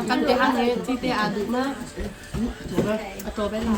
Kan te hang hi cite aa duh ma? A taw bel la.